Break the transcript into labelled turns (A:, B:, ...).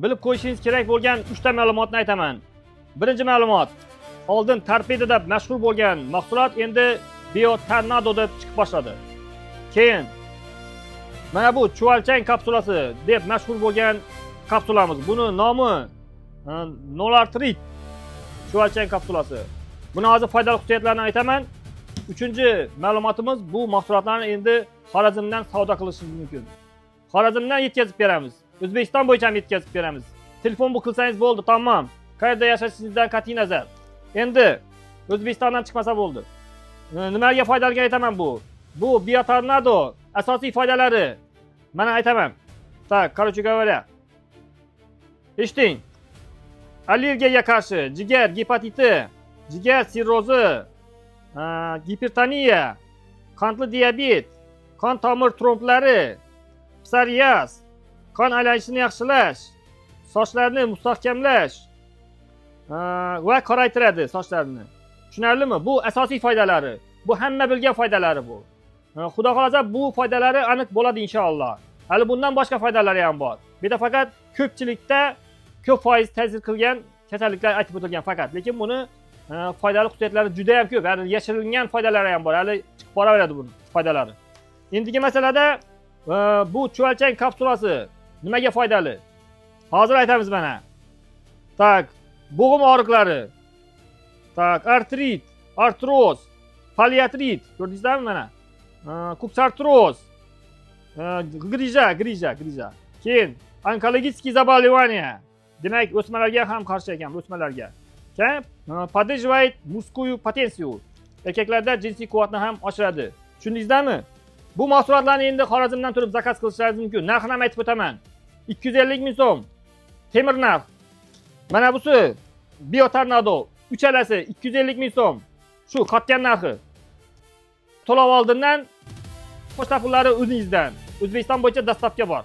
A: Bilib qo'yishingiz kerak bo'lgan uchta ma'lumotni aytaman. Birinchi ma'lumot: oldin Torpedo deb mashhur bo'lgan mahsulot endi Biotornado deb chiqib boshladi. Keyin mana bu chuvalchang kapsulasi deb mashhur bo'lgan kapsulamiz, buni nomi Nolartrit chuvalchang kapsulasi. Buni hozir foydali xususiyatlarini aytaman. Uchinchi ma'lumotimiz: bu mahsulotlarni endi Xorazmdan savdo qilishingiz mumkin. Xorazmdan yetkazib beramiz, O'zbekiston bo'yicha ham yetkazib beramiz. Telefon bu qilsangiz bo'ldi, tamom. Qayerda yashashingizdan qat'iy nazar, endi O'zbekistondan chiqmasa bo'ldi. Nimaga foydali aytaman. Bu Biotornado asosiy foydalari mana aytaman. Так, короче говоря, eshiting: allergiyaga qarshi, jigar gepatiti, jigar sirrozi, gipertoniya, qandli diabet, qon tomir tromblari, psoriaz, qon aylanishini yaxshilash, sochlarni mustahkamlash va qoraytiradi sochlarni. Tushunarlimi? Bu asosiy foydalari, bu hamma bilgan foydalari bu. Xudo xohlasa, bu foydalari aniq bo'ladi, inshaalloh. Hali bundan boshqa foydalari ham bor. Bu yerda faqat ko'pchilikda ko'p foiz ta'sir qilgan kasalliklar aytib o'tilgan faqat, lekin buni foydali xususiyatlari juda yam ko'p, ya'ni yashiringan foydalari ham bor, hali chiqib boraveradi buni foydalari. Endigi masalada bu chuvalchang kapsulasi nimaga foydali, hozir aytamiz mana. Так, bo'g'im og'riqlari, так, artrit, artroz, poliartrit, ko'rdingizlarmi mana, коксартроз, грыжа, грыжа, грыжа, keyin онкологические заболевания, demak, o'smalarga ham qarshi ekan, o'smalarga. Keyin поддерживает мужскую потенцию, erkaklarda jinsiy quvvatni ham oshiradi. Tushundingizlarmi? Bu mahsulotlarni endi Xorazmdan turib zakaz qilishlaringiz mumkin. Narxini ham aytib o'taman: 250 000 so'm temir narx. Mana busi Biotornado uchalasi 250 000 so'm, shu qotgan narxi. To'lov oldindan, pochta pullari o'zingizdan. O'zbekiston bo'yicha доставка bor.